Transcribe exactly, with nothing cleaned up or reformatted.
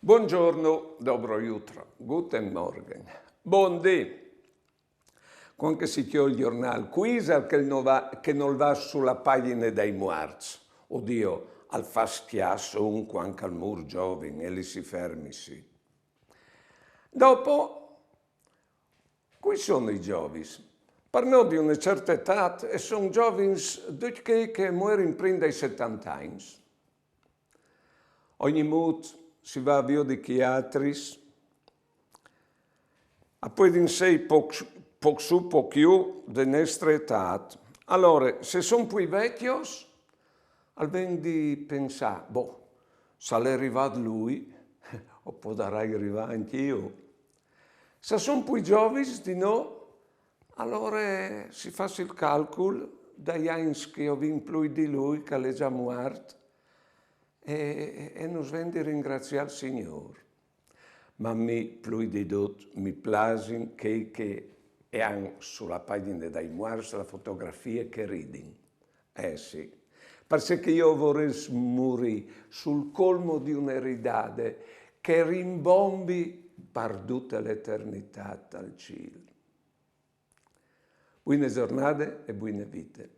Buongiorno, dobro jutro, guten Morgen, bundì. Cuant che si cjol il gjornâl, cui isal che nol va, che nol va su la pagjine dai muarts? O Diu, al fâs cjase un cuant che al mûr zovin e li si fermi, sì. Dopo, cui sono i zovis? Par nô di une certe etât, a son zovins ducj chei che a muerin prin dai setante agns. Ogni mût si va a viodi chei altris, a puedin sei pôc, pôc sù, pôc jù de nestre etât. Alore, se a son plui vecjos, al ven di pensâ, boh, se al è rivât lui, o podarai rivâ ancje jo. Se a son plui zovins di nô, alore si fâs il calcul dai agns che o vin plui di lui, che al è za muart, e, e nus ven di ringraziâ il Signôr. Ma mi, plui di dut, mi plasin chei che a àn su la pagjine dai muarts la fotografie che a ridin. Eh sì, parcè che jo o vorès murî sul colmo di une ridade che rimbombi par dute la eternitât tal cîl. Buine zornade e buine vite.